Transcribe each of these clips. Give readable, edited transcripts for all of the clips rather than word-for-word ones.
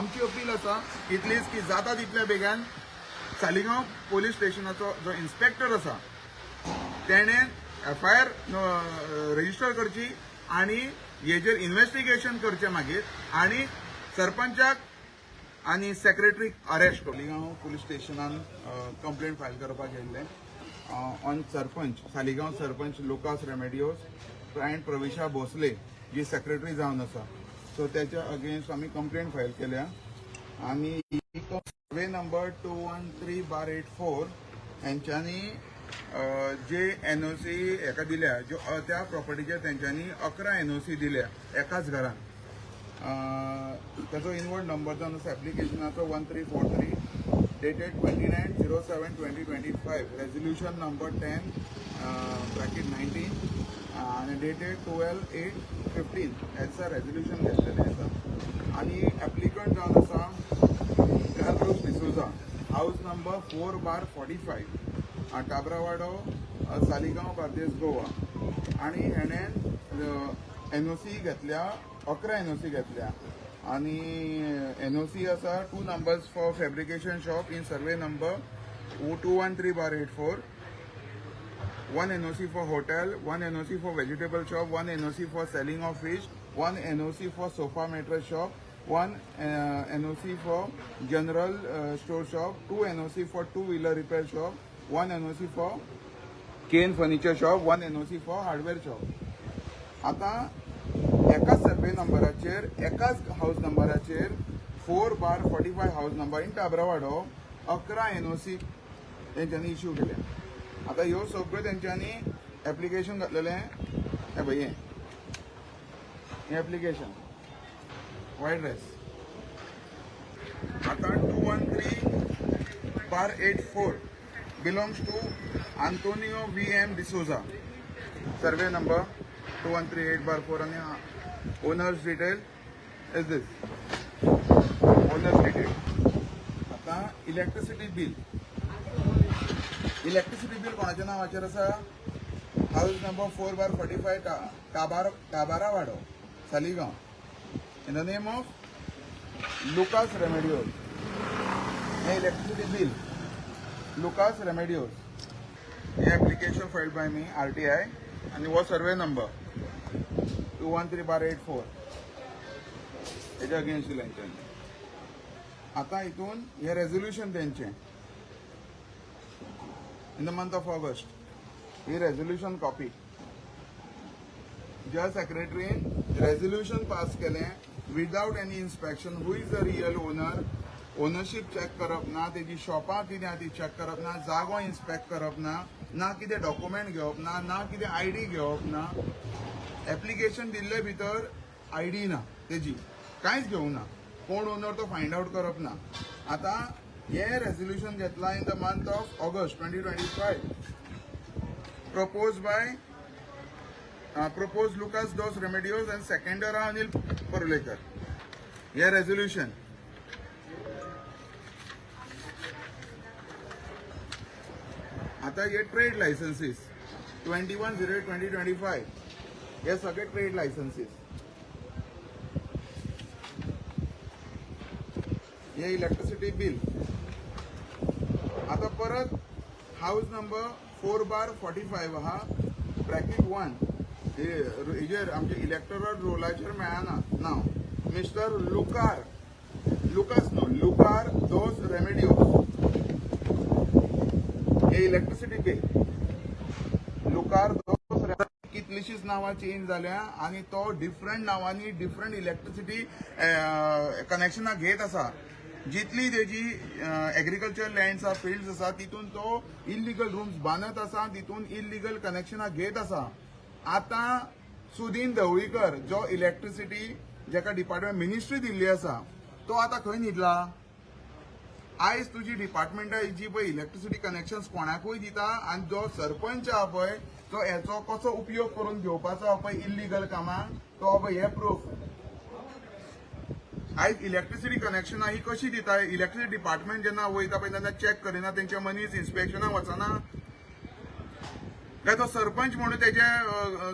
आमची अपील आसा इतलीच की जाता तितल्या बेगान सालिगांव पोलीस स्टेशनाचो जो इन्स्पेक्टर आसा तेणे एफआयआर रजिस्टर करची आणि हेजेर इन्व्हेस्टिगेशन करचें मागीर आणि सरपंचाक आनी सेक्रेटरीक अरेस्ट कर. सालिगांव पुलीस स्टेशनान कंप्लेंट फायल करपाक येयल्लें on sarpanch, Saligao sarpanch Lucas Remedios and Pravisha Bhosle ji secretary जावन आसा, सो त्याच्या अगेन्स्ट आमी कंप्लेंट फायल केल्या. आनी survey number 213/84 हेंच्यांनी जे एनओसी हेका दिल्या, ज्यो त्या प्रॉपर्टीचेर तेंच्यांनी 11 एनओसी दिल्या एकाच घरान. ताचो इनवर्ड नंबर जावन आसा एप्लिकेशनाचो 1343 dated 29/07/2025, resolution number 10(19) आनी डेटेड 12/8/15 ह्या दिसा रेजोल्युशन घेतलेलें आसा. आनी एप्लिकंट जावन आसा Carlos D'Souza, house number 4/45, Tabrawado, Saligao, Bardez, Goa. आणि हेणें एनओसी घेतल्या, 11 एनओसी घेतल्या. आणि एनओसी आसा 2 numbers for fabrication shop in survey number 213/84, 1 NOC for hotel, 1 NOC for vegetable shop, 1 NOC for selling of fish, 1 NOC for sofa mattress shop, 1 NOC for general store shop, 2 NOC for two wheeler repair shop, 1 NOC for cane furniture shop, 1 NOC for hardware shop. आता एकाच survey नंबराचेर, एकाच house नंबराचेर 4/45 house number in Tabrawado 11 NOC तेंच्यांनी issue केल्या. आता ह्यो सगळ्यो तेंच्यांनी एप्लिकेशन घातलेलें. हें पळय, हें हें एप्लिकेशन वायट ड्रेस. आता 213/84 belongs to Antonio V M D'Souza, survey number 2138/4 आणि owners detail is this owners detail. आता इलेक्ट्रिसिटी बिल, इलेक्ट्रिसिटी बिल कोणाच्या नावाचेर आसा? House number 4/45, टाबार Tabarawado, Saligao, in the name of Lucas Remedios. हे इलेक्ट्रिसिटी बिल लुकास रेमेडियोज. हे application filed by me RTI आनी हो survey number 213/84 हेच्या against दिला हेंच्यांनी. आतां हितून हे रेजोल्युशन तेंचें in the month of August, he resolution copy. ज्या सेक्रेटरीन रेजोल्युशन पास केलें without any inspection, who is the real owner, ownership check करप ना, तेजी शॉपां कितें आहा ती चॅक करप ना, जागो इन्स्पेक्ट करप ना, ना कितें डॉक्युमेंट घेवप ना, ना कितें आयडी घेवप ना. एप्लिकेशन दिल्ले भितर आयडी ना, तेजी कांयच घेवंक ना, कोण ओनर तो फायंड आवट करप ना. आतां हे रेजोल्युशन घेतला in the month of August 2025, propose by propose Lucas Dos Remedios and seconder Anil Parulekar. हे रेजोल्युशन. आता हे ट्रेड लायसन्सीस 21/08/2025, हे सगळे ट्रेड लायसन्सीस. हे इलेक्ट्रिसिटी बिल. आता परत हाऊस नंबर 4/45 आहा, (1), हेजेर आमच्या इलेक्टोरल रोलाचेर मेळना नांव मिस्टर लुकार, लुकास न्हू, लुकार दोस रेमेडियोस. हे इलेक्ट्रिसिटी बिल लुकार दोस. कितलीशीच नांवां चेंज जाल्या आनी तो डिफरंट नांवांनी डिफरंट इलेक्ट्रिसिटी कनेक्शनां घेत आसा. जितली तेजी एग्रीकल्चर लँड्स आसा, फिल्ड्स आसा, तितून तो इल्लिगल रूम्स बांदत आसा, तितून इल्लिगल कनेक्शनां घेत आसा. आतां सुदीन ढवळीकर जो इलेक्ट्रिसिटी जेका डिपार्टमेंट मिनिस्ट्री दिल्ली आसा, तो आतां खंय न्हिदला? आयज तुजी डिपार्टमेंटा जी पळय इलेक्ट्रिसिटी कनेक्शन्स कोणाकूय दिता आनी जो सरपंच आहा पळय तो हेचो कसो उपयोग करून घेवपाचो आहा पळय इल्लिगल कामाक, तो पळय हे प्रूफ. आयज इलेक्ट्रिसिटी कनेक्शनां ही कशी दिता? इलेक्ट्रिसिटी डिपार्टमेंट जेन्ना वयता पळय तेन्ना चॅक करिना, तेंचे मनीस इन्स्पेक्शनाक वचना काय तो सरपंच म्हणून तेजे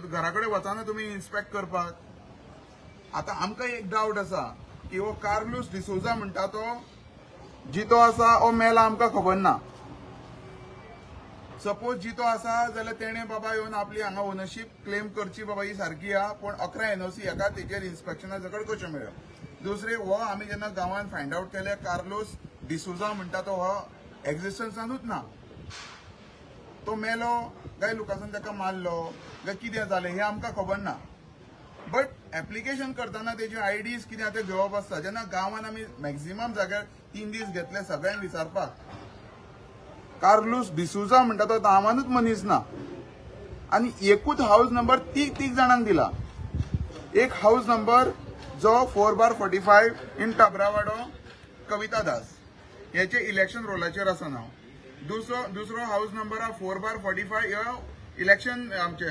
घरा कडेन वचना तुमी इन्स्पेक्ट करपाक? आतां आमकां एक डावट आसा. की हो कार्लूस डिसोजा म्हणटा तो जितो आसा ओ मेला आमकां खबर ना. सपोज जितो आसा जाल्यार तेणें बाबा येवन आपली हांगा ओनरशीप क्लेम करची, बाबा ही सारकी आहा, पूण 11 एनओसी हेका तेजेर इन्स्पेक्शना सकट कशें मेळ्ळो? दुसरें, हो आमी जेन्ना गांवान फायंड आवट केले, कार्लोस डिसोजा म्हणटा तो हो एग्जिस्टन्सानूच ना. तो मेलो काय लुकासान ताका मारलो काय कितें जालें हें आमकां खबर ना. बट एप्लिकेशन करतना तेजी आयडीज कितें आतां घेवप आसता. जेन्ना गांवान आमी मॅक्झिमम जाग्यार 3 दीस घेतले सगळ्यांक विचारपाक, कार्लूस डिसुजा म्हणटा तो नांवानूच मनीस ना. आनी एकूच हाऊस नंबर तीग तीग जाणांक दिला. एक हाऊस नंबर जो 4/45 इन टाबरावाडो, कविता दास हेचे इलेक्शन रोलाचेर आसा नांव. दुसरो दुसरो हाऊस नंबर हा 4/45, ह्यो इलेक्शन आमचे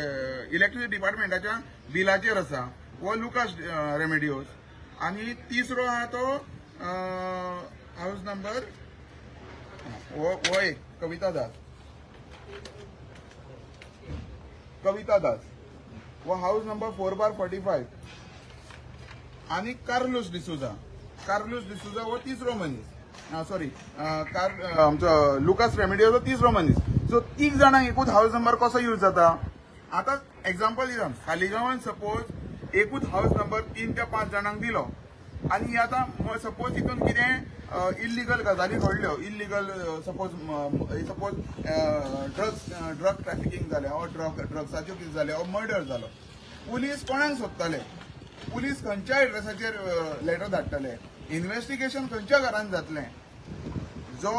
इलेक्ट्रिसिटी डिपार्टमेंटाच्या बिलाचेर आसा, हो लुकास रेमेडियोस. आनी तिसरो आहा तो हाऊस नंबर हो हो एक कविता दास, कविता दास हो हाऊस नंबर 4/45 आणि कार्लूस डिसोजा. कार्लूस डिसोजा हो तिसरो मनीस, सॉरी, कार आमचो लुकास रेमेडियो तिसरो मनीस. सो तीग जाणांक एकूच हाऊस नंबर कसो यूज जाता? आतां एग्जाम्पल दिता, सालिगांवान सपोज एकूच हाऊस नंबर तीन ते पांच जाणांक दिलो आनी ही आतां सपोज तितून कितें इल्लिगल गजाली घडल्यो, illegal, suppose drugs drug trafficking जालें ऑर ड्रग्साच्यो कितें जालें ऑर मर्डर जालो, पुलीस कोणाक सोदतले? पुलीस खंयच्या एड्रेसाचेर लेटर धाडटले? इन्व्हेस्टिगेशन खंयच्या घरान जातलें? जो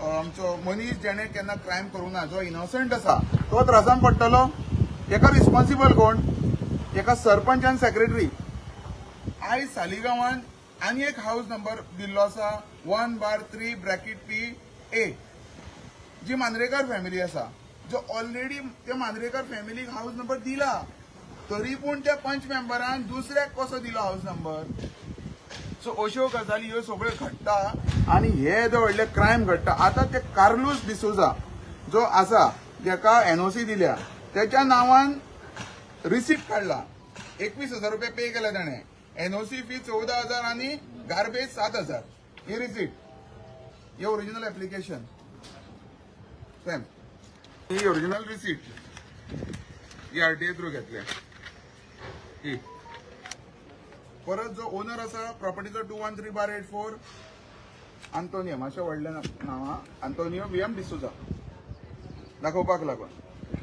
आमचो मनीस जेणे केन्ना क्रायम करूं ना, जो इनोसंट आसा, तो त्रासान पडटलो. हेका रिस्पॉन्सिबल कोण? हेका सरपंच आनी सेक्रेटरी. आयज सालिगांवान आनी एक हाऊस नंबर दिल्लो आसा, 1/3 bracket P A, जी मांद्रेकर फॅमिली आसा, जो ऑलरेडी त्या मांद्रेकर फॅमिलीक हाऊस नंबर दिला, तरी पूण त्या पंच मेंबरान दुसऱ्याक कसो दिलो हाऊस नंबर? सो अश्यो गजाली ह्यो सगळ्यो घडटा आनी हे जे व्हडले क्रायम घडटा. आतां ते कार्लूस डिसोजा जो आसा, जेका एनओसी दिल्या, तेच्या नांवान रिसीप्ट काडला. 21,000 रुपये पे केले ताणें, एनओसी फी 14,000 आनी गार्बेज 7,000. ही रिसीप्ट, ही ओरिजिनल एप्लिकेशन सेम, ही ओरिजिनल रिसीप्ट, ही आरटीए थ्रू घेतल्या ही. परत जो ओनर आसा प्रॉपर्टीचो, 213/84, आंतोनियो, मातशें व्हडलें नांव आहा, आंतोनियो व्ही एम डिसोजा, दाखोवपाक लागून.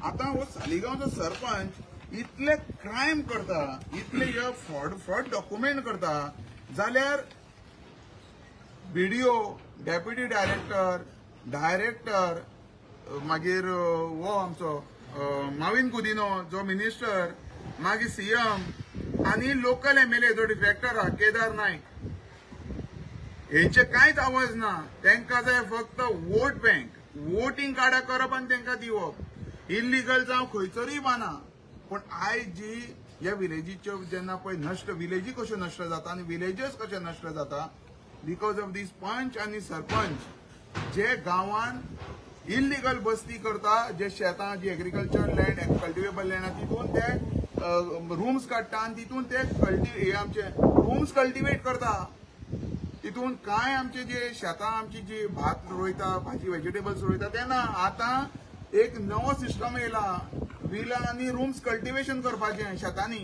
आतां हो सालिगांवचो सरपंच इतले क्रायम करता, इतले हे फ्रॉड डॉक्युमेंट करता, जाल्यार बीडीओ, डेप्युटी डायरेक्टर, डायरेक्टर, मागीर हो आमचो माविन कुदिनो जो मिनिस्टर, मागीर सीएम आनी लोकल एमएलए जो डिफेक्टर आहा केदार नायक, हेंचे कांयच आवाज ना. तांकां जाय फक्त वोट बँक, वोटींग कार्डां करप आनी तांकां दिवप. इल्लिगल जावं खंयसरूय बाना, पूण आयज जी ह्या विलेजीच्यो जेन्ना पळय नश्ट, विलेजी कश्यो नश्ट जाता आनी विलेजस कशे नश्ट जाता because of these पंच आनी सरपंच जे गांवान इल्लिगल बस्ती करता, जे शेतां, जी एग्रीकल्चर लँड, कल्टिवेबल लँड आहा, तितून ते रुम्स काडटा आनी तितून ते कल्टि हे आमचे रुम्स कल्टिवेट करता. तितून कांय आमचे जे शेतां, आमची जी भात रोयता, भाजी, वेजिटेबल्स रोयता ते ना. आतां एक नवो सिस्टम येयला, विला आनी रुम्स कल्टिवेशन करपाचें शेतांनी.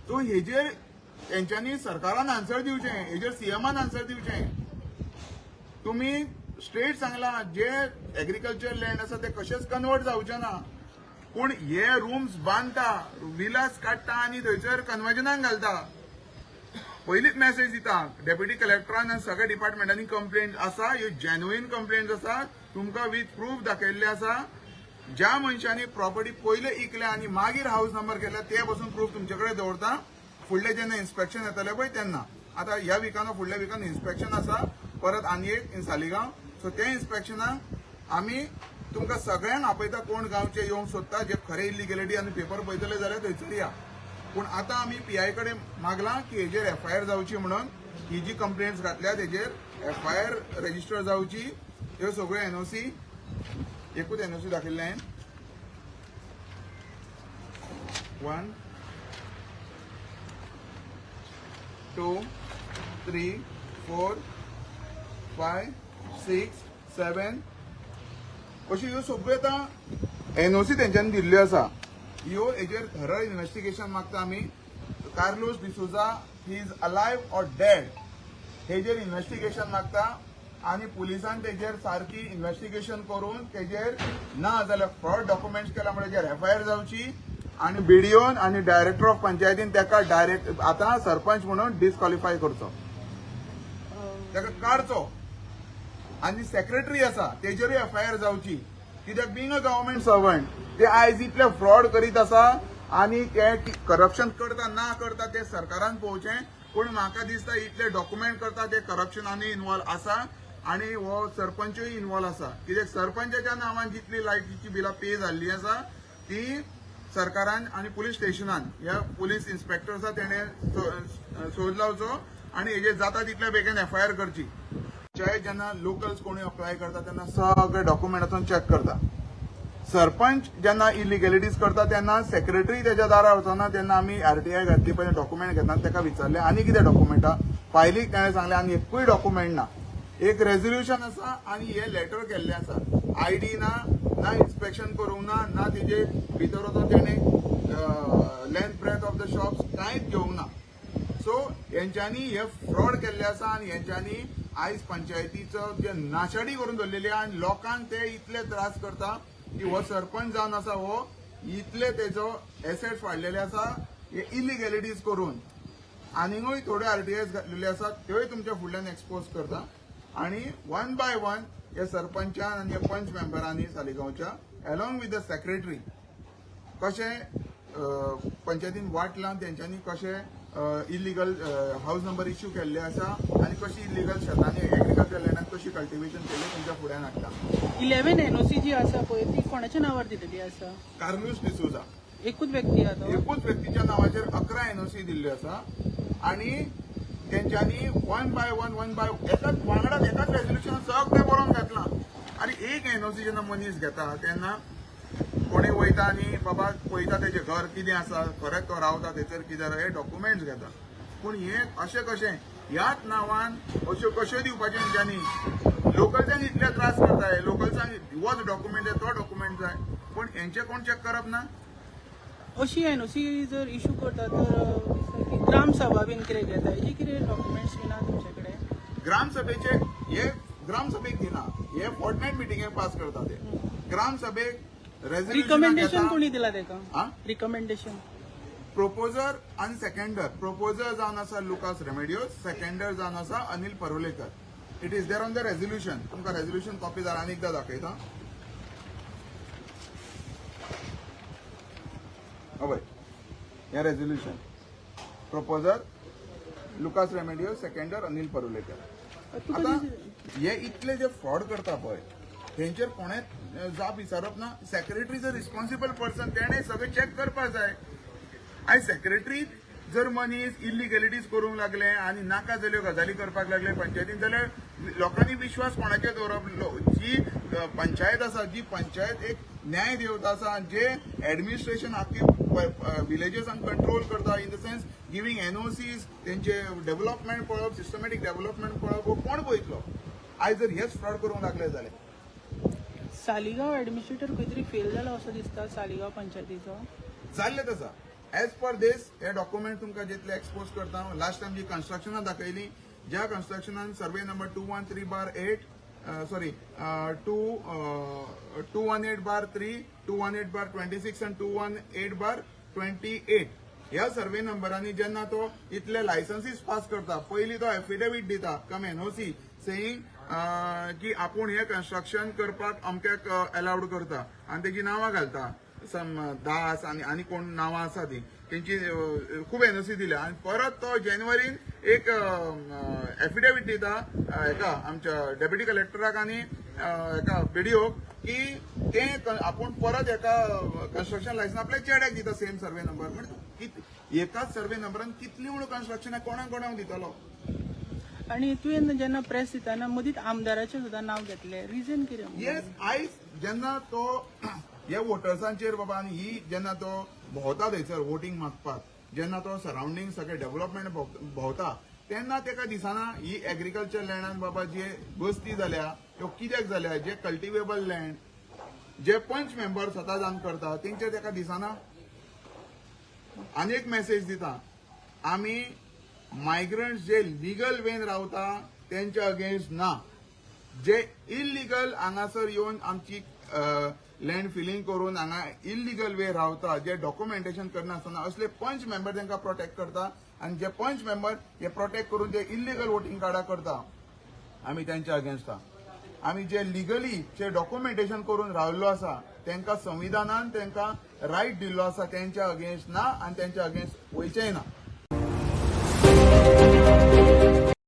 सो हेजेर तेंच्यांनी सरकारान आन्सर दिवचें, हेजेर सीएमान आन्सर दिवचें. तुमी स्ट्रेट सांगला जे एग्रीकल्चर लँड आसा ते कशेंच कन्वर्ट जावचे ना, पूण हे रुम्स बांदता, विलास काडटा आनी थंयसर कन्वर्जनाक घालता. पयलीच मेसेज दिता, डेप्युटी कलेक्टरान आनी सगळ्या डिपार्टमेंटांनी कंप्लेंट आसा, ह्यो जेन्युइन कंप्लेंट आसा, तुमकां विथ प्रूफ दाखयल्ले आसा. ज्या मनशांनी प्रॉपर्टी पयले इकल्या आनी मागीर हाऊस नंबर केल्या, ते पसून प्रूफ तुमचे कडेन दवरता. फुडले जेन्ना इन्स्पेक्शन येतलें पळय तेन्ना, आतां ह्या विकान, फुडल्या विकान इन्स्पेक्शन आसा परत आनी एक इन सालिगांव. सो ते इन्स्पेक्शनाक आमी तुमकां सगळ्यांक आपयता. कोण गांवचे येवंक सोदता, जे खरे इलिगेलिटी आनी पेपर पळयतले जाल्यार थंयसर या. पूण आतां आमी पीआय कडेन मागलां की हेजेर एफआयआर जावची म्हणून, ही जी कंप्लेंट्स घातल्या तेजेर एफआयआर रजिस्टर जावची. ह्यो सगळ्यो एनओसी, एकूच एनओसी दाखयल्लें हांवें, one. two, three, four, five, six, seven, अश्यो ह्यो सगळ्यो आतां एनओसी तेंच्यांनी दिल्ल्यो आसा. ह्यो हेजेर थरर इन्वेस्टिगेशन मागता आमी. Carlos D'Souza, he is alive or dead, हेजेर इन्वेस्टिगेशन मागता आनी पुलिसान तेजेर सारकी इन्वेस्टिगेशन करून तेजेर ना जाल्यार फ्रॉड डॉक्युमेंट्स केला म्हणल्यार तेजेर एफआयआर जावची आनी बीडीओन आनी डायरेक्टर ऑफ पंचायतीन ताका डायरेक्ट आतां सरपंच म्हणून डिस्क्वॉलिफाय करचो, ताका काडचो. आनी सेक्रेटरी आसा तेजेरूय एफआयआर जावची, कित्याक बींग अ गव्हर्मेंट सर्वंट ते आयज इतले फ्रॉड करीत आसा आनी ते करप्शन करता ना करता ते सरकारान पळोवचें. पूण म्हाका दिसता इतले डॉक्युमेंट करता ते करप्शनानूय इनवॉल्व आसा आनी हो सरपंचूय इनवॉल्व आसा, कित्याक सरपंचाच्या नांवान जितली लायटीची बिलां पे जाल्ली आसा ती सरकारान आनी पुलीस स्टेशनान ह्या पुलीस इन्स्पेक्टर आसा तेणे सोद लावचो आनी हेजेर जाता तितल्या बेगीन एफआयआर करची. पंचायत जेन्ना लोकल्स कोणी अप्लाय करता तेन्ना सगळे डॉक्युमेंट वचून चॅक करता. सरपंच जेन्ना इलिगेलिटीज करता तेन्ना सेक्रेटरी तेच्या दारार वचना. तेन्ना आमी आरटीआय घातली, पयलीं डॉक्युमेंट घेतना ताका विचारलें आनी कितें डॉक्युमेंट फायलीक, ताणें सांगलें आनी एकूय डॉक्युमेंट ना, एक रेजोल्युशन आसा आनी हे लेटर केल्लें आसा. आयडी ना, ना इन्स्पेक्शन करूंक ना, ना तेजे भितर वचून तेणे length breadth of the shops कांयच घेवंक ना. सो हेंच्यांनी हे फ्रॉड केल्ले आसा आनी हेंच्यांनी आयज पंचायतीचो जे नाशाडी करून दवरलेली आहा आनी लोकांक ते इतले त्रास करता की हो सरपंच जावन आसा हो इतले तेजो एसेट्स वाडलेले आसा हे इलिगेलिटीज करून. आनीकूय थोड्यो आरटीआयज घातलेल्यो आसात, त्योय तुमच्या फुडल्यान एक्सपोज करता. आनी वन बाय वन हे सरपंचान आनी हे पंच मेंबरांनी सालिगांवच्या एलॉंग विथ the secretary कशें पंचायतीन वाट लावन तेंच्यांनी कशें इलिगल हाऊस नंबर इश्यू केल्ले आसा आनी कशी इलिगल शेतांनी एग्रीकल्चर लँडान कशी कल्टिवेशन केल्लें तुमच्या फुड्यान हाडटा. 11 एनओसी जी आसा पळय, ती कोणाच्या नांवार दिलेली आसा? कार्लूस डिसोजा. एकूच व्यक्ती आहा तो? एकूच व्यक्तीच्या नावाचेर 11 एनओसी दिल्ल्यो आसा आनी तेंच्यांनी one by one, one by एकाच वांगडाच एकाच रेजोल्युशन सगळें बरोवन घातलां. आनी एक एनओसी जेन्ना मनीस घेता तेन्ना कोणी वयता आनी बाबा पळयता तेजें घर कितें आसा, खरेंच तो रावता थंयसर कितें आसा, हे डॉक्युमेंट्स घेता. पूण हे अशें कशें ह्याच नांवान अश्यो कश्यो दिवपाच्यो? तेंच्यांनी लोकल्सांक इतले त्रास करताय. लोकल्सांक होच डॉक्युमेंट जाय, तो डॉक्युमेंट जाय, पूण हेंचें कोण चॅक करप ना. अशी एनओसी जर इशू करता तर दिसता की ग्रामसभा बीन कितें घेता, हेजी कितें डॉक्युमेंट्स बीन आहा तुमचे कडेन? ग्रामसभेचे हे ग्रामसभेक दिना, हे फोर्टनायट मिटिंगेक पास करता ते. ग्रामसभेक रिकमेंडेशन कोणी दिला तेका? हा? रिकमेंडेशन. प्रपोजर आनी सेकंडर. प्रपोजर जावन आसा लुकास रेमेडियोस, सेकंडर जावन आसा Anil Parulekar. It is there on the resolution. तुमकां रेजोल्युशन कॉपी जाल्यार आनी एकदां दाखयता. हय, हें resolution, proposer Lucas Remedios, seconder Anil Parulekar. तुका आता हे इतले जे फ्रॉड करता पळय, हेंचेर कोणेच जाप विचारप ना. Secretary is a responsible person, तेणे सगळें चॅक करपाक जाय. आयज सेक्रेटरी जर मनीस इलिगेलिटीज करूंक लागले आनी नाका जाल्यो गजाली करपाक लागले पंचायतीन जाल्यार लोकांनी विश्वास कोणाचेर दवरप? जी पंचायत आसा, जी पंचायत एक न्याय देवता आसा, जे एडमिनिस्ट्रेशन आख्खी विलेजसांक कंट्रोल करता, in the sense giving NOCs, तेंचे डेव्हलपमेंट पळोवप, सिस्टमॅटीक डेव्हलपमेंट पळोवप, हो कोण पळयतलो आयज जर हेच फ्रॉड करूंक लागले जाल्यार? सालिगांव एडमिनिस्ट्रेटर खंय तरी फेल जाला असो दिसता सालिगांव पंचायतीचो. जाल्लें आसा. एज पर दीस हे डॉक्युमेंट तुमकां जितले एक्सपोज करता, लास्ट टायम जी कन्स्ट्रक्शनां दाखयली, ज्या कन्स्ट्रक्शनान survey number 213/8, sorry, 218/3, 218/26 आनी 218/28, ह्या सर्वे नंबरांनी जेन्ना तो इतले लायसन्सीस पास करता, पयलीं तो एफिडेवीट दिता कम एनओसी सेईंग की आपूण हे कन्स्ट्रक्शन करपाक अमक्याक अलावड करता आनी तेजी नांवां घालता, सम दास आनी आनी कोण नांवां आसा ती तेंची खूब एनओसी दिल्या. आनी परत तो जानेवारीन एक एफिडेवीट दिता हेका आमच्या डेप्युटी कलेक्टराक आनी हेका बीडीओक की ते आपूण परत हेका कन्स्ट्रक्शन लायसन्स आपल्या चेड्याक दिता सेम सर्वे नंबर. म्हणजे एकाच सर्वे नंबरान कितली म्हणून कन्स्ट्रक्शन कोणाक कोणाक दितलो? आनी तुवें जेन्ना प्रेस दितना मदींच आमदाराचें सुद्दां नांव घेतलें, रिजन कितें? येस, आयज जेन्ना तो हे वोटर्सांचेर बाबा आनी ही जेन्ना तो भोंवता थंयसर वोटींग मागपाक जेन्ना तो सरावंडींग सगळे डेव्हलपमेंट भोंवता तेन्ना तेका दिसना ही एग्रीकल्चर लँडान बाबा जे वस्ती जाल्या त्यो कित्याक जाल्या, जे कल्टिवेबल लँड जे पंच मेंबर स्वता जावन करता तेंचे तेका दिसना. आनी एक मेसेज दिता, आमी मायग्रंट्स जे लिगल वेन रावता तेंच्या अगेन्स्ट ना. जे इलिगल हांगासर येवन आमची लँड फिलिंग करून हांगा इलिगल वे रावता, जे डॉक्युमेंटेशन करनासतना, असले पंच मेंबर तांकां प्रोटेक्ट करता आनी जे पंच मेंबर हे प्रोटेक्ट करून जे इलिगल वोटींग कार्डां करता, आमी तेंच्या अगेन्स्ट आहा. आमी जे लिगली जे डॉक्युमेंटेशन करून रावल्लो आसा तेंकां संविधानान तेंकां रायट दिल्लो आसा, तेंच्या अगेन्स्ट ना आनी तेंच्या अगेन्स्ट वयचेय ना.